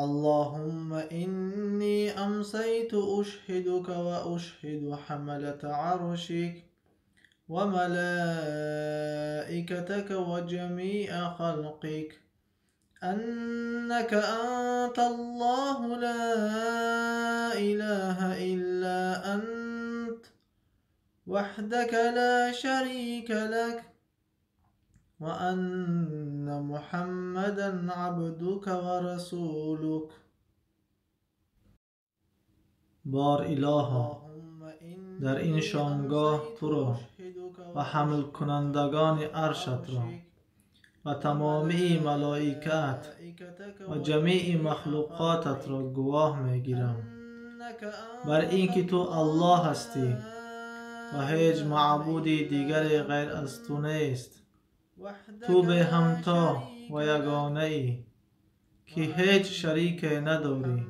اللهم إني أمسيت أشهدك وأشهد حملة عرشك وملائكتك وجميع خلقك أنك أنت الله لا إله إلا أنت وحدك لا شريك لك وأن محمدا عبدك ورسولك. بار الها، در این شامگاه تو را و حمل کنندگان عرشت را و تمامی ملائکت و جمیع مخلوقاتت را گواه میگیرم بر اینکه تو الله هستی و هیچ معبودی دیگر غیر از تو نیست. تو به همتا و یگانه ای که هیچ شریک نداری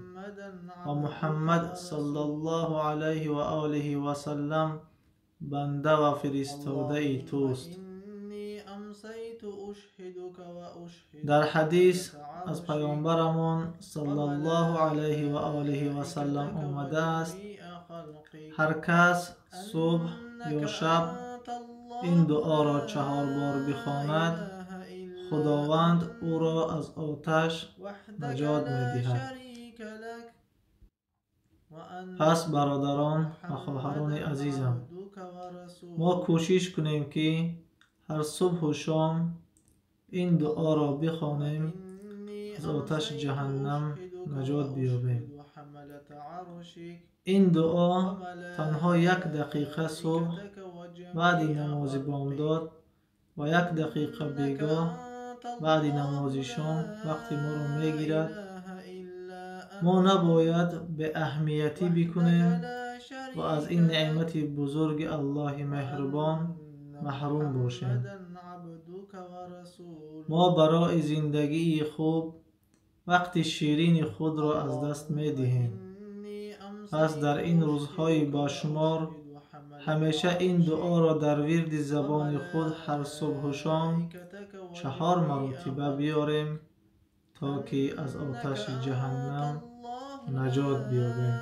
و محمد صلی الله علیه و آله و سلم بنده و فرستاده ای توست. در حدیث از پیامبرمان صلی الله علیه و آله و سلم آمده است: هر کس صبح یا شب این دعا را 4 بار بخواند، خداوند او را از آتش نجات می‌دهد. پس برادران و خواهران عزیزم، ما کوشش کنیم که هر صبح و شام این دعا را بخوانیم، از آتش جهنم نجات بیابیم. این دعا تنها 1 دقیقه صبح بعد نماز بامداد و 1 دقیقه بیگاه بعد نماز شام وقتی ما را میگیرد. ما نباید به اهمیتی بکنیم و از این نعمت بزرگ الله مهربان محروم باشیم. ما برای زندگی خوب وقت شیرین خود را از دست میدهیم. پس در این روزهای باشمار همیشه این دعا را در ورد زبان خود هر صبح و شام 4 مرتبه بیاریم تا که از آتش جهنم نجات بیابیم.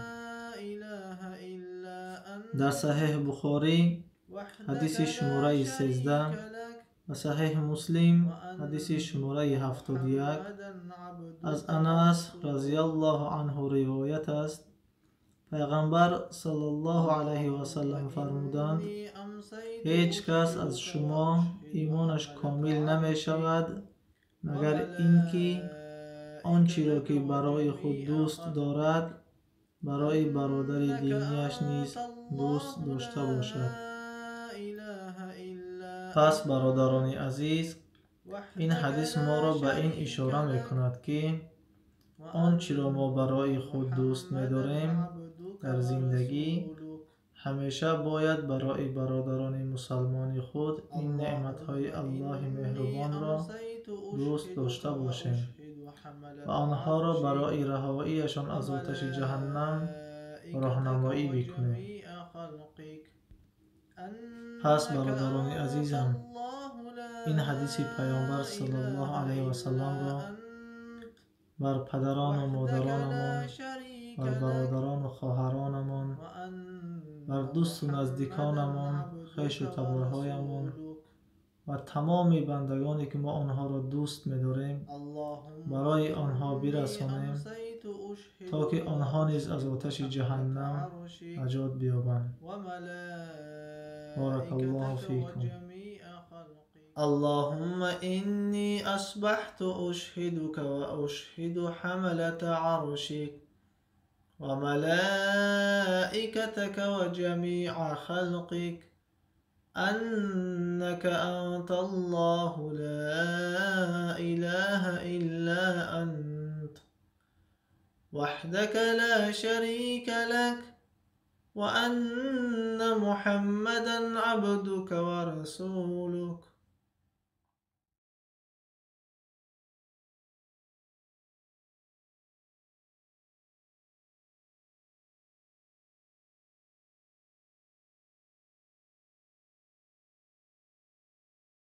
در صحیح بخاری حدیث شماره 13 و صحیح مسلم حدیث شماره 71 از انس رضی الله عنه روایت است: پیغمبر صلی الله علیه و سلم فرمودند: هیچ کس از شما ایمانش کامل نمی شود مگر اینکه آنچه را که برای خود دوست دارد برای برادر دینیش نیز دوست داشته باشد. پس برادران عزیز، این حدیث ما را به این اشاره می کند که آنچه را ما برای خود دوست می داریم در زندگی، همیشه باید برای برادران مسلمان خود این نعمت‌های الله مهربان را دوست داشته باشیم و آنها را برای رهاییشان از آتش جهنم راهنمایی بکنیم. پس برادران عزیزم، این حدیث پیامبر صلی الله علیه و سلم را بر پدران و مادرانمان، بر برادران و خواهرانمان، بر دوست و نزدیکانمان، خویش و تبارهایمان و تمام بندگانی که ما آنها را دوست می‌داریم برای آنها برسانیم تا که آنها نیز از آتش جهنم نجات بیابند. بارک الله فیکم. اللهم إني أصبحت أشهدك وأشهد حملة عرشك وملائكتك وجميع خلقك أنك أنت الله لا إله إلا أنت وحدك لا شريك لك وأن محمدا عبدك ورسولك.